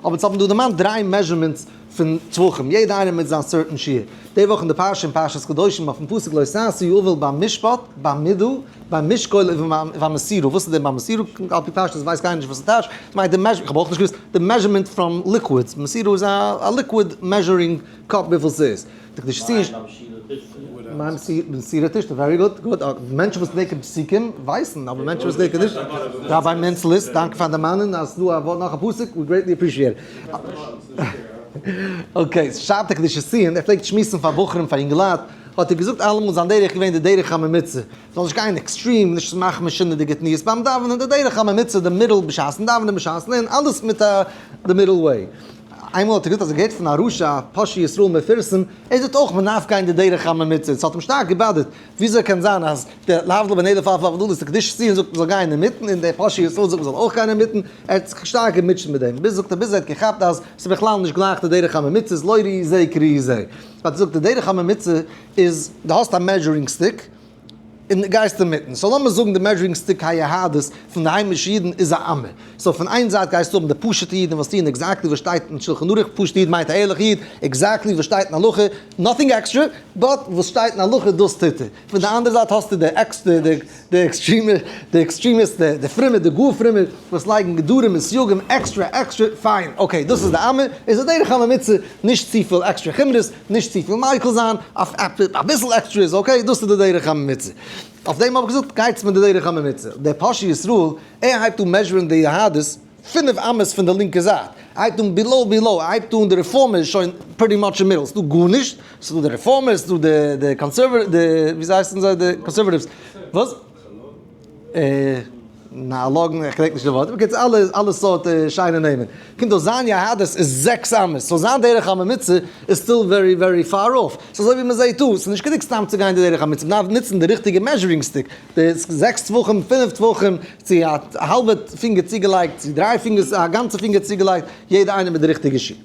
אבער אונז האבן דא דערמאנט דריי measurements פון טפחים, יעדע איינער מיט זיין certain שיעור. די וואך אין די פרשה אין פרשת קדושים אויפן פסוק לא תעשו עול במשפט, במידה, במשקול ובמסירה, וואס איז דער במסירה? על פי פשטות ווייסט קיינער נישט וואס ס'טייטש, ס'מיינט די measurement, כ'האב אויך נישט געוואוסט, די measurement from liquids, מסירה איז א liquid measuring cup וויפיל ס'איז. די קדושת ציון. מסירה תשתה, very good, good, מענטשן וואס געדענקען פסוקים ווייסן, אבער מענטשן וואס געדענקען נישט, Rabbi מענצליס, דאנק פאר דערמאנען אז ס'דא א ווארט נאך א פסוק, we greatly appreciate it. Okay, שרייבט דער קדושת ציון, ער פלעגט שמועסן פאר בחורים פאר יונגעלייט, האט ער געזאגט אלעמאל זיין דרך איז געווען די דרך הממוצע, זאל נישט גיין extreme, נישט מאכן משונה'דיגע תנועות ביים דאווענען, די דרך הממוצע, די מיטל בשעת'ן דאווענען, בשעת'ן לערנען, אלעס מיט א די middle way. איינמאל האט ער געזאגט אז ער געהערט פון א רשע א פושע ישראל מפורסם, ער זאגט אויך מען דארף גיין די דרך הממוצע, ס'האט אים שטארק געבאדערט, וויאזוי קען זיין אז דער להבדיל בין אלף אלפי הבדלות די קדושת ציון זאגט מען זאל גיין אינמיטן און דער פושע ישראל זאגט מען זאל אויך גיין אינמיטן, ער האט זיך שטארק געמוטשעט מיט דעם, ביז זאגט ער ביז ער האט געכאפט אז ס'איז בכלל נישט גלייך די דרך הממוצע איז לא ראי זה כראי זה, האט ער געזאגט די דרך הממוצע איז דו האסט א measuring stick, און גייסט אינמיטן. So לאמיר זאגן די measuring stick היהדות פון די היימישע אידן איז א אמה. So פון איין זייט גייסטו האבן די פשוטע אידן וואס טוען exactly וואס שטייט אין שלחן ערוך, פשוטע איד מיינט א ערליכע איד, exactly וואס שטייט אין הלכה, nothing extra, but וואס שטייט אין הלכה דאס טוט ער. פון די אנדערע זייט האסטו די עקסטער, די עקסטרימע, די extremists, די פרומע, די גאר פרומע, וואס לייגן גדרים און סייגים extra, extra, פיין, okay, דאס איז די אמה, איז די דרך הממוצע, נישט צופיל עקסטרע חומרות, נישט צופיל מיקל זיין, אביסל עקסטרע איז okay, דאס איז די דרך הממוצע. אויף דעם האב איך געזאגט, גייטס מיט די דרך הממוצע. דער פושע ישראל, ער הייבט אן measure ן די יהדות פינף אמות פון די לינקע זייט. ער הייבט אן below below, ער הייבט אן די רעפארמער איז שוין pretty much אין מידל, ס'דא גארנישט, ס'דא די רעפארמער, ס'דא די די conservative, די וויאזוי הייסן זיי די conservatives, וואס? נעאלאגן, איך געדענק נישט די ווארט, בקיצור אלע אלע סארט שיינע נעמען. קומט אויס זיין יהדות איז זעקס אמות, so זיין דרך הממוצע איז still very very far off. ס'איז אזוי ווי מ'זעהט דא, ס'איז נישט גענוג סתם צו גיין די דרך הממוצע, מ'דארף נוצן די ריכטיגע measuring stick, די זעקס טפחים, פינף טפחים, צו א האלבע פינגער צוגעלייגט, צו דריי פינגערס, א גאנצע פינגער צוגעלייגט, יעדע איינער מיט די ריכטיגע שיעור.